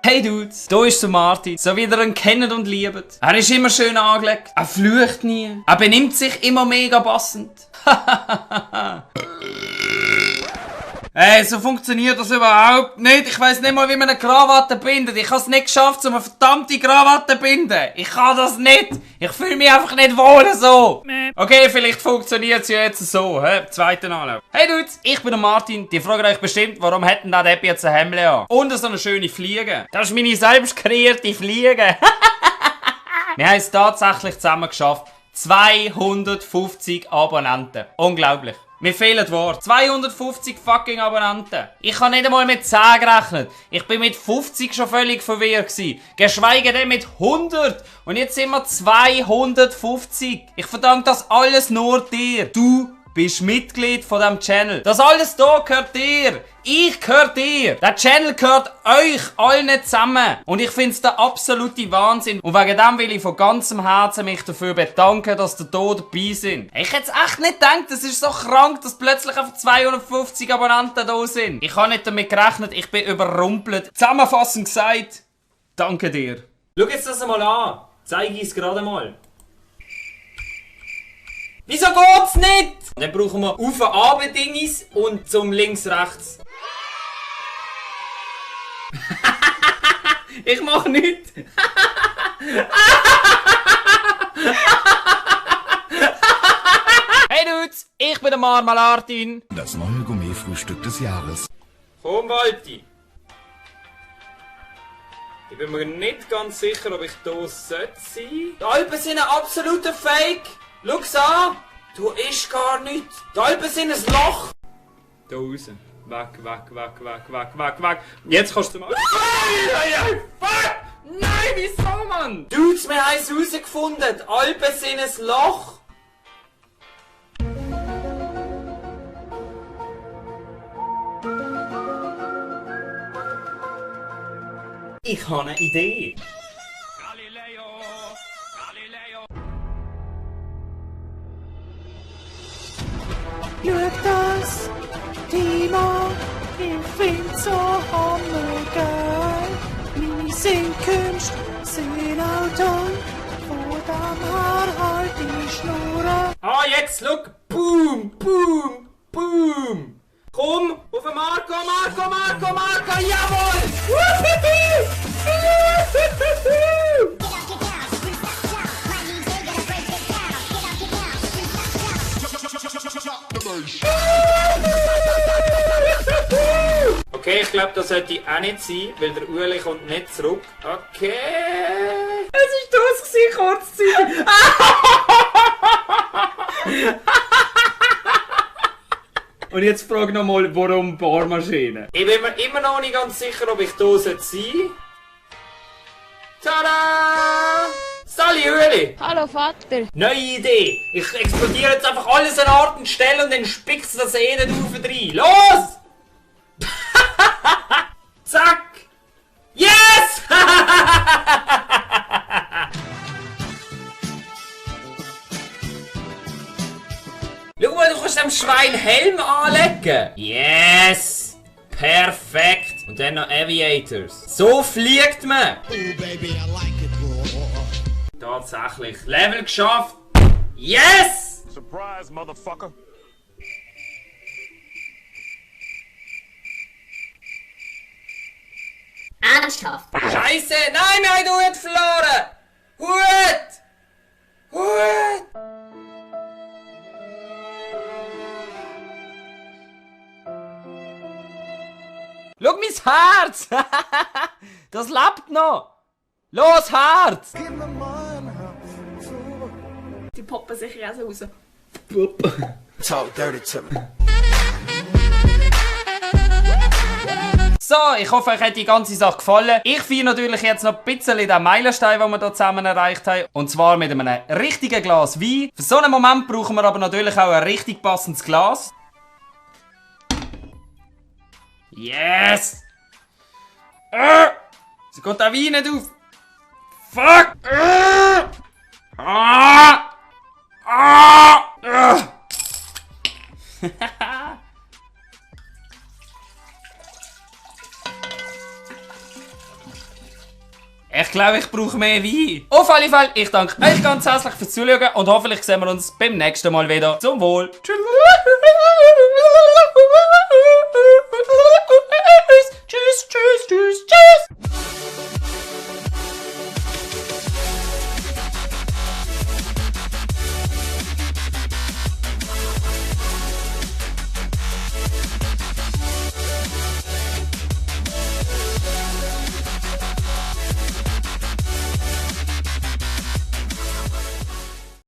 Hey Dudes, hier ist der Martin, so wie ihr ihn kennt und liebt. Er ist immer schön angelegt, er flucht nie, er benimmt sich immer mega passend. Hey, so funktioniert das überhaupt nicht. Ich weiss nicht mal, wie man eine Krawatte bindet. Ich habe es nicht geschafft, um eine verdammte Krawatte zu binden. Ich kann das nicht. Ich fühle mich einfach nicht wohl so. Okay, vielleicht funktioniert es ja jetzt so. Zweiten Anlauf. Hey Dudes, ich bin der Martin. Die fragen euch bestimmt, warum hätten da Depp jetzt ein Hemd an? Und so eine schöne Fliege. Das ist meine selbst kreierte Fliege. Wir haben es tatsächlich zusammen geschafft. 250 Abonnenten. Unglaublich. Mir fehlen Worte. 250 fucking Abonnenten. Ich habe nicht einmal mit 10 gerechnet. Ich bin mit 50 schon völlig verwirrt gewesen. Geschweige denn mit 100. Und jetzt sind wir 250. Ich verdanke das alles nur dir. Du bist Mitglied von diesem Channel. Das alles hier gehört dir. Ich gehöre dir. Der Channel gehört euch allen zusammen. Und ich finde es der absolute Wahnsinn. Und wegen dem will ich von ganzem Herzen mich dafür bedanken, dass ihr hier dabei sind. Ich hätte es echt nicht gedacht, es ist so krank, dass plötzlich einfach 250 Abonnenten da sind. Ich habe nicht damit gerechnet, ich bin überrumpelt. Zusammenfassend gesagt, danke dir. Schau jetzt das mal an. Zeige ich es gerade mal. Wieso geht's nicht? Dann brauchen wir auf Abendingis und zum links-rechts. Ich mach nichts. Hey Dudes, ich bin der Marmalartin. Das neue Gourmet-Frühstück des Jahres. Komm, Walti. Ich bin mir nicht ganz sicher, ob ich hier sein sollte. Die Alpen sind ein absoluter Fake. Schau's an! Du isch gar nichts! Die Alpen sind ein Loch! Da raus. Weg, weg, weg, weg, weg, weg, weg. Jetzt kannst du mal... Fuck! Nein, wieso, Mann? Dudes, wir haben es herausgefunden. Die Alpen sind ein Loch. Ich habe eine Idee. Schau das, Timo, ich find's so hammergeil. Meine Singkünste sind auch toll, von dem her halt die Schnurren. Ah, jetzt, look! Boom, boom, boom! Komm, auf den Marco, Marco, Marco, Marco, jawohl! Okay, ich glaube, das sollte auch nicht sein, weil der Ueli kommt nicht zurück. Okay. Es ist das gewesen, Kurzzeit. Und jetzt frage noch mal, warum Bohrmaschine? Ich bin mir immer noch nicht ganz sicher, ob ich hier sein sollte. Tada! Sali Ueli! Hallo Vater! Neue Idee! Ich explodiere jetzt einfach alles an Ort und Stelle und dann spickst du das eh nicht auf rein. Los! Zack! Yes! Schau mal, du kannst dem Schwein Helm anlegen! Yes! Perfekt! Und dann noch Aviators. So fliegt man! Oh baby, I like it raw. Tatsächlich. Level geschafft! Yes! Surprise, motherfucker. Ernsthaft? Scheiße! Nein, wir haben den Hut verloren! Hut! Hut! Schau mein Herz! Das lebt noch! Los, Herz! Die poppen sicher auch so raus. Talk dirty to me. So, ich hoffe, euch hat die ganze Sache gefallen. Ich feiere natürlich jetzt noch ein bisschen den Meilenstein, den wir hier zusammen erreicht haben. Und zwar mit einem richtigen Glas Wein. Für so einen Moment brauchen wir aber natürlich auch ein richtig passendes Glas. Yes! Sie geht der Wein nicht auf. Fuck! Ich glaube, ich brauche mehr Wein. Auf alle Fälle, ich danke euch ganz herzlich fürs Zuschauen und hoffentlich sehen wir uns beim nächsten Mal wieder. Zum Wohl. Tschüss. Tschüss, tschüss, tschüss.